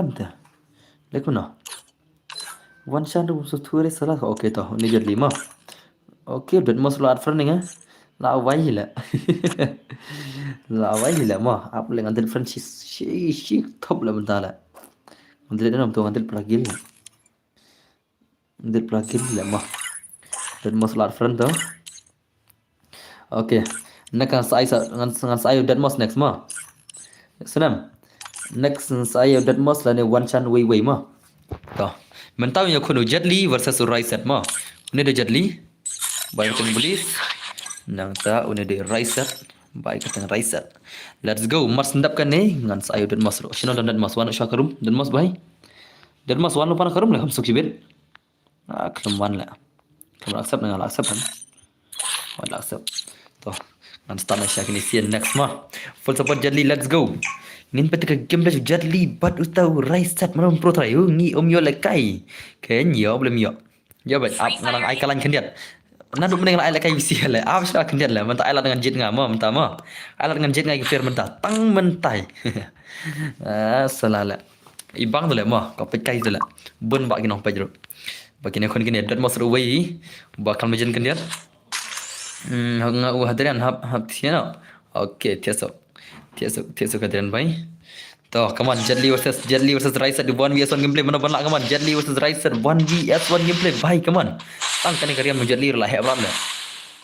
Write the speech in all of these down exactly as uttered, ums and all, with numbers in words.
Anta. Lek mano. Wan shan ruh su thure salah. Okay to, une Jet Li mo. Okay, Deadmau5 la at friend nga. La wai hi la. La wai hi la mo. Ap le ngan delete friend shi shi shi top la mynta la. Ngan delete dei nam to, ngan delete pla gil la. Ngan delete pla gil la mo. Deadmau5 la at friend to. Okay. Next ngan sa ai sa ngan ngan sa ai Deadmau5 next mo. Next name. Next ngan sa ai Deadmau5 lane Wan Shan wei wei mo. To. Mynta ïa khun u Jet Li versus u Raiset mo. Une dei Jet Li. Bai kata Bliss. Nangta une dei Raiset. Bai kata Raiset. Let's go. Mar sendap kane ngan sa ai Deadmau5 ruh. Shino don Deadmau5, wan sha ka room. Deadmau5 bai. Deadmau5 wan lu pan ka room le kam suk shibit. Ah, khlem wan le. Khlem accept, nga la accept kan. Wan la accept. To. Ngan start na sha kine sien next mo. Full support Jet Li, let's go. Ngin peit ka game da Jet Li bad uta u Raiset, mano pro trai u ngi um ïoh lehkai. Ken ïoh blem ïoh. Ïoh bad ap ngan ai ka lain khyndiat. Naduh mynne ngan ai lehkai bisi le. Ap sha khyndiat le. Mynta ai lad ngan jied nga mo, mynta mo. Ai lad ngan jied nga ki player mynta. Tang myntai. Ah, salah le. I bang tu le mo, ka peit kai tu le. Bun ba ki nongpeit ruh. Ba kine khun kine Deadmau5 ruh wei. Ba kan majen khyndiat. Hmm, nga u Hadrian hap hap thiano. Okay, thiaso. Thiaso, thiaso Hadrian bai. To, come on, Jet Li versus Jet Li versus Raiset di one v one gameplay, mano ban lah, come on, Jet Li versus Raiset one v one gameplay, bai, come on. Tang kane ka riam Jet Li la heh bram le.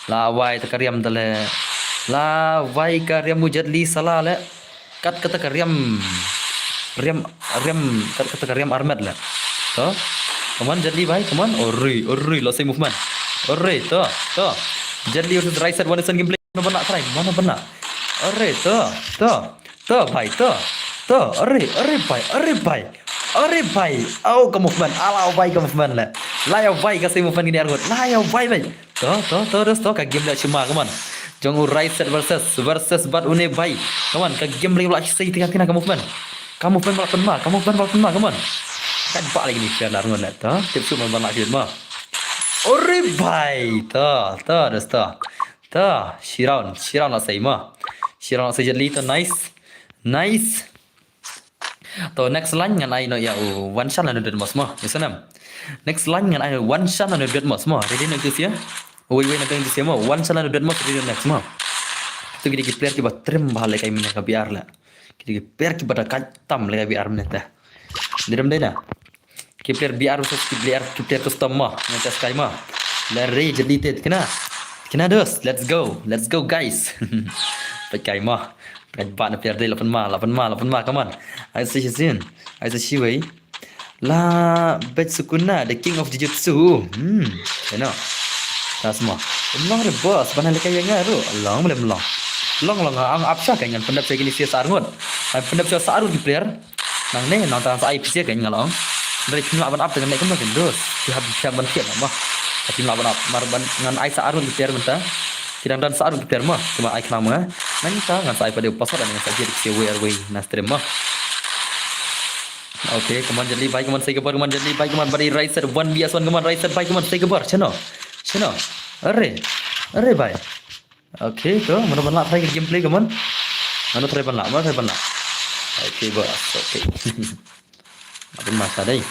La wai ta ka riam ta le. La wai ka riam u Jet Li salah le. Kat kata ka riam. Riam, riam, kat kata ka riam armet le. To. Come on, Jet Li bai, come on. Ori, ori, lo sei movement. Ori, to, to. Jet Li versus Raiset one v one gameplay. Mano ban lah try, mano ban lah. Ori, to, to. To, bai, to. To, ori, ori, bai, ori, bai. Ori, bai. Au, ka movement. Ala, bai, ka movement le. La ïa bai, ka sei movement kine arngut. La ïa bai, bai. To, to, to, dos, to, ka game da shima, come on. Jong u Raiset versus, versus bad une bai. Come on, ka game lagi ba la shisha tina, tina ka movement. Ka movement ba la pynma, ka movement ba la pynma, come on. Ka ba lagi ni share lar ngon to. Tip shu man ba la shit ma. Ori bai. To, to, dos to. To, shi round, shi round la sei ma. Shi round la sei Jet Li to, nice. Nice. To, next line ngan ai noh ïa u Wan Shan lane u Deadmau5 mo. Ïa snem. Next line ngan ai noh Wan Shan lane u Deadmau5 mo. Ready noh tu sia. Wei wei na tu sia mo. Wan Shan lane u Deadmau5 ready next mo. Tu ki dei ki player kiba trim bha lehkai mynne ka B R la. Ki dei ki player kiba da kait tam lehkai B R mynne te. Dei dam dei na. Ki player B R versus ki player, ki player custom mo. Ngan test kai mo. La re Jet Li te kena. Kena dos. Let's go. Let's go guys. Peit kai mo. Peit ba na player dei la pynma, la pynma, la pynma, come on. Ai sa shi sin. Ai sa shi wei. La bet sukuna, the king of jiu-jitsu. Hmm, you know. Tas mo. Long re boss, bana lehkai ïa nga ruh. Long, long, long. Long, long, ang ap sha kai ngan pyndep sha kine sia sa arngut. Ngan pyndep sha sa arngut ki player. Nangne, nangta sa ai pisa kan nga la ong. Dei kim lah ban ap te ngan leh kumno kan dos. Ki hap, ki hap ban thiah mo. Ki lah ban ap, mar ban ngan ai sa arngut ki player mynta. Ki dang don sa arngut ki player mo. Ki ma ai khnang mo. Nangta ngan sa ai pat de u password, ngan sa jied ki wei ar wei na stream mo. Okay, come on Jet Li bai, come on, sei ka bor, come on Jet Li bai, come on, bad i Raiset one v one, come on Raiset bai, come on, sei ka bor, shano. Shano. Are. Are bai. Okay, to, mano ban lah try ka gameplay, come on. Mano try ban lah, mano try ban lah. Okay, boss, okay. Apa masa dei?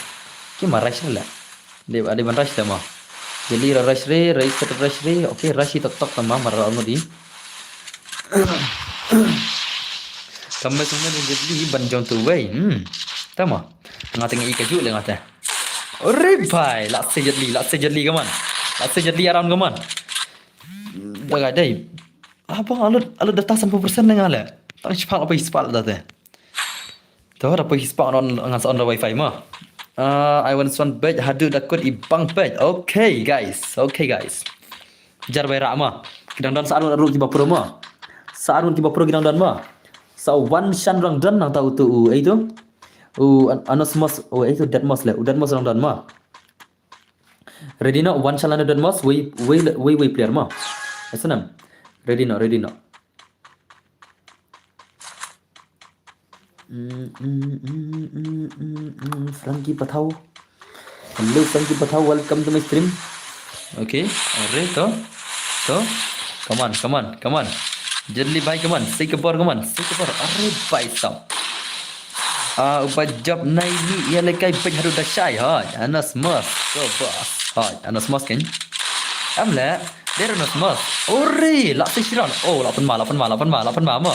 Ki ma rush la. Dei, dei ban rush la ma. Jet Li ra rush re, Raiset rush re. Okay, rush i tok tok tama, mar ra ngudi. Tama semua Jet Li ban jong tu wei. Hmm. Tama. Nga tengah i kaju le nga te. Ore bai, lah sei Jet Li, lah sei Jet Li, come on. Lah sei Jet Li around, come on. Dagai dei. Abang alut, alut data sampur persen nang ale. Tang shiphang apa ispat data. To da poi hispak on ngan sa on da wifi ma. Ah, I want one page, haduh da kut i bang page. Okay guys, okay guys. Jar bai ra ma. Ki dang don sa arun arun kiba pro ma. Sa arun kiba pro ki dang don ma. Sa Wan Shan dang don nangta utu u, eh, tu. U An-, Anosmos, u, eh, tu Deadmau5 le. U Deadmau5 dang don ma. Ready no, Wan Shan lano Deadmau5, wei, wei, wei, wei player ma. Esanam. Ready no, ready no. Mm, mm, mm, mm, mm, mm, mm, Frankie Pathau. Hello, Frankie Pathau, welcome to my stream. Okay, alright, to, to. Come on, come on, come on. Jet Li bhai, come on. Sei ka bor, come on. Sei ka bor. Are bhai sahab. Ah, uba jop nai ni ïa lehkai bad haduh da shai, hoi. Anas Mas. Ko bas. Hoi, Anas Mas kan. Am le, der Anas Mas. Ore, la sei shiron. Oh, la pynma, la pynma, la pynma, la pynma mo.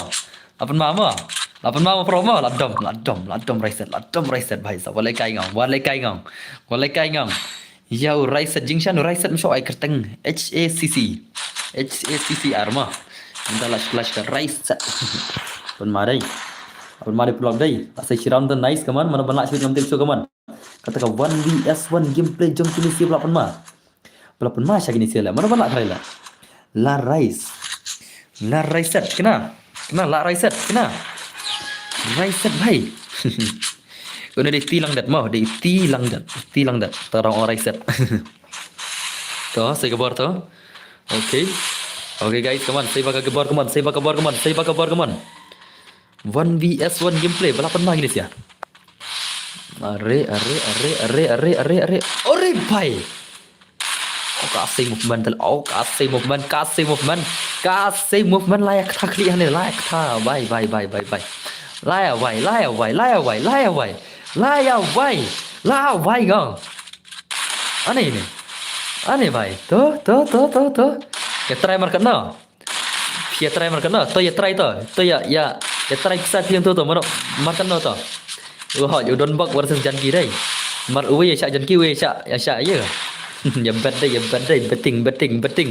La pynma mo. La pynma mo pro mo, la dom, la dom, la dom reset, la dom reset bhai sa. Wa lehkai ngong, wa lehkai ngong. Wa lehkai ngong. Ïa u Raiset jingshan u Raiset msho ai kyrteng H A C C. H A C C R ma. Nda la shkla shka Raiset. Pynma dei. Pynma dei pulok dei. Asai shiram da nice kaman, mana ban la shwit ngam tip shu kaman. Kata ka one V S one gameplay jong kini si pula pynma. Pula pynma sha kini si la. Mana ban la try la. La Rais. La Raiset kena. Kena la Raiset kena. Raiset bhai. Una dei ti lang dat mo, dei ti lang dat, ti lang dat. Tarong o Raiset. To, sei ka bor to. Okay. Okay guys, come on, sei ba ka bor, come on, sei ba ka bor, come on, sei ba ka bor, come on. One V S one gameplay, ba la pynma kini sia. Are, are, are, are, are, are, are. Ore bhai. Oh, ka sei movement, oh, ka sei movement, ka sei movement, ka sei movement, la ïa kata khlieh hangne, la ïa kata, bhai, bhai, bhai, bhai, bhai. La ïa bhai, la ïa bhai, la ïa bhai, la ïa bhai. La ïa bhai, la ïa bhai ngong. Ani ni. Ani bhai, to, to, to, to, to. Ïa try markatno. Ïa try markatno, to ïa try to. To ïa, ïa, ïa try kisa tiang to, to, mano, markatno to. Wah, u Donbok versus Janki dei. Mar uwei ïa shah Janki, uwei ïa shah, ïa shah ïa. Ïa bet dei, ïa bet dei, betting, betting, betting.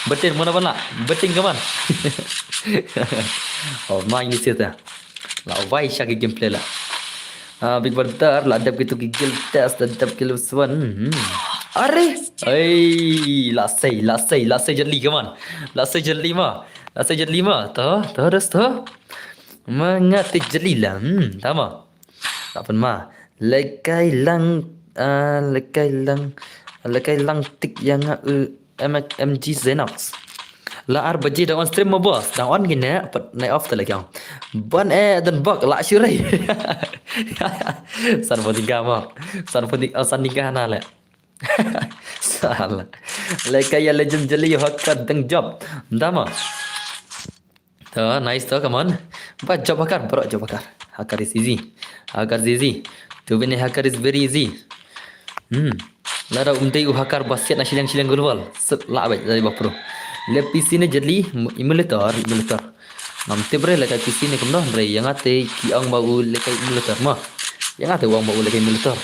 Betting, mana ban la, betting kaman. Oh, main ni siata. La wai sha ki gameplay la. Ah, Big Brother, la dep kitu ki guild test, la dep ki lose one. Hmm. Are! Ai, la sei, la sei, la sei jeli kaman. La sei jeli ma. La sei jeli ma. To, to, dos to. Manga te jeli la. Hmm, tama. Apa ma? Lekai lang, ah, lekai lang, lekai lang tik yang, uh, M G Zenox. La ar baje dang on stream mo boss, dang on kine, pat nai off te leh kiang. Ban eh Donbok la shurai. San pun tiga mo. San pun tiga, oh, san tiga na le. Salah. Lekai ya legend jeli hacker deng job. Dah mo. To, nice to, come on. Ba job hacker, bro, job hacker. Hacker is easy. Hacker is easy. To win a hacker is very easy. Hmm. Lada um dei u hacker ba siat na shiliang shiliang global. Sep la bai dari ba pro. Le P C ne jeli emulator, emulator. Ngam tip re lekai P C ne kumno re yang ate ki ong ba u lekai emulator ma. Yang ate u ong ba u lekai emulator.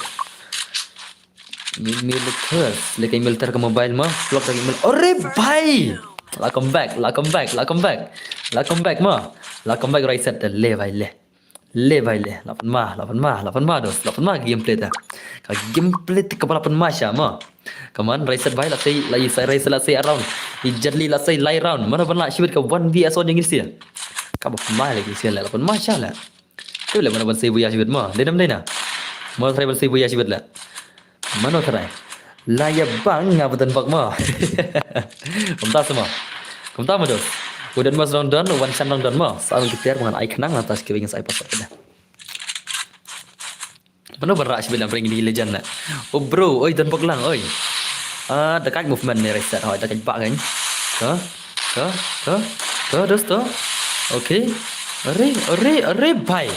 Emulator, lekai emulator ka mobile ma. Vlog lekai emulator. Ore bhai. La come back, la come back, la come back. La come back ma. La come back right set le bhai le. Le bhai le, la pynma, la pynma, la pynma dos, la pynma gameplay ta. Ka gameplay ta kaba la pynma sha ma. Come on, Raiset bhai, la sei, la i sei Raiset, la sei around. I Jetli la sei lai round. Mana ban la shibit ka one V S one jong i sia. Kaba pynma la i sia la, la pynma sha la. Tu la mana ban sei buya shibit ma. Dei nam dei na. Mana try ban sei buya shibit la. Mano trai. La ïa bang nga ba Donbok ma. Kumta sa ma. Kumta ma dos. U Donbok dang don, u Wan Chan dang don ma. Sa ngi ter ngan ai khnang na tas ki wing sa ai pasal kena. Mano ba rah shibit lam pring di legend na. Oh bro, oi Donbok lang oi. Ah, da kai movement ne Raiset hoi, da kai ba kan. Ha? Ha? Ha? Ha, dos to. Okay. Are, are, are bhai.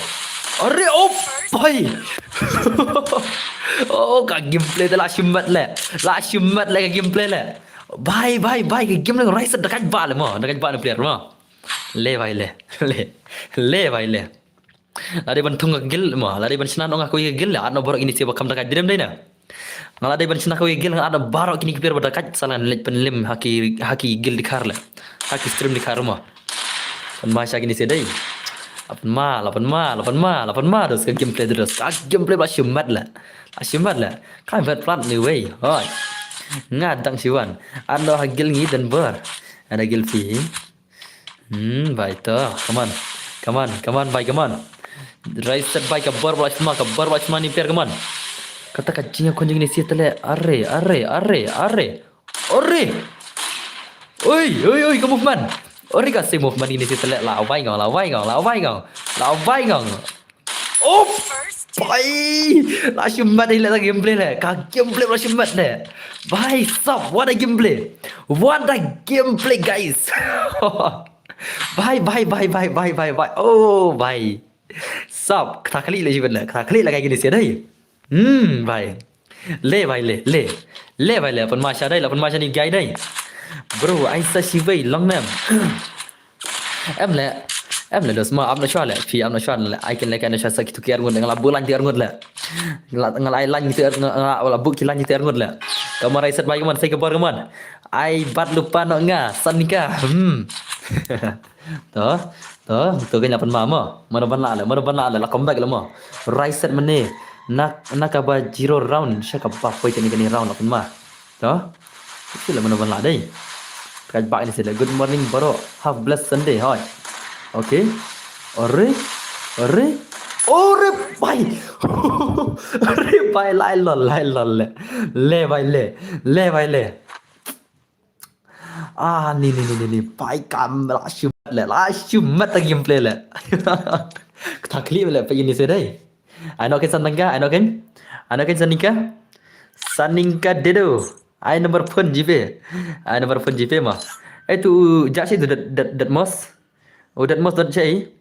Are, oh bhai. Oh, ka gameplay da la shimat le. La shimat le ka gameplay le. Bhai, bhai, bhai, ka game le Raiset da kai ba le mo, da kai ba le player mo. Le bhai le. Le. Le bhai le. La dei ban thung ka guild mo, la dei ban shna ong ka guild le, at no borok ini siapa kam da kai dei na. Nga la dei ban shna ka guild nga at no borok kini ki player ba da kai, sa la leit pynlim ha ki, ha ki guild dikhar le. Ha ki stream dikhar mo. Pynma sha kini sia dei. La pynma, la pynma, la pynma, la pynma dos ka gameplay dos. Ka gameplay ba shimat le. La shimat le. Ka vet plat ni wei. Hoi. Nga dang shiwan. At no ha guild ngi Donbor. Ada guild phi. Hmm, bhai to. Come on. Come on, come on, bhai, come on. Raiset bhai ka bor ba la shma, ka bor ba la shma ni player, come on. Kata ka jingïakhun jong ini sia tele. Are, are, are, are. Are. Oi, oi, oi, ka movement. Ore ka sei movement ini sia tele. La wai ngong, la wai ngong, la wai ngong. La wai ngong. Oh, bhai. La shimat le ka gameplay le. Ka gameplay la shimat le. Bhai sab, what a gameplay. What a gameplay, guys. Bhai, bhai, bhai. Oh, bhai. Sap, kata kali le jibat le, kata kali le kai kini sia dai. Hmm, bhai. Le bhai le, le. Le bhai le, pynma sha dai, la pynma sha ni gai dai. Bro, ai sa shi bai long nem. Em le, em le dos ma, am na shwa le, phi am na shwa le, ai kin le kai na shwa sa kitu ki arngut, nga la bu lan ti arngut le. Nga la, nga la ai lan ti arngut, nga la, wala bu ki lan ti arngut le. Kamar ai set bai kaman, sai kabar kaman. Ai bat lupa no nga, san nika, hmm. To, to, to kanya pan ma mo. Mano ban la le, mano ban la le, la comeback le mo. Rai set mane, na, na kaba zero round, sha kaba poi kani kani round la pan ma. To, sila mano ban la dai. Kaj bak ni sila. Good morning bro, have blessed Sunday, hoi. Okay. Ore, ore, ore, bai. Ore, bai, lai lol, lai lol le. Le, bai, le. Le, bai, le. Ah, ni, ni, ni, ni, ni. Pai kam la shumat le, la shumat ta gameplay le. Kata kali le, pai ni sedai. Ai no ken sanangka, ai no ken. Ai no ken saningka. Saningka dedo. Ai number phone jipe. Ai number phone jipe ma. Eh tu jak sih tu dat, dat, dat mos. Oh, dat mos dat sih.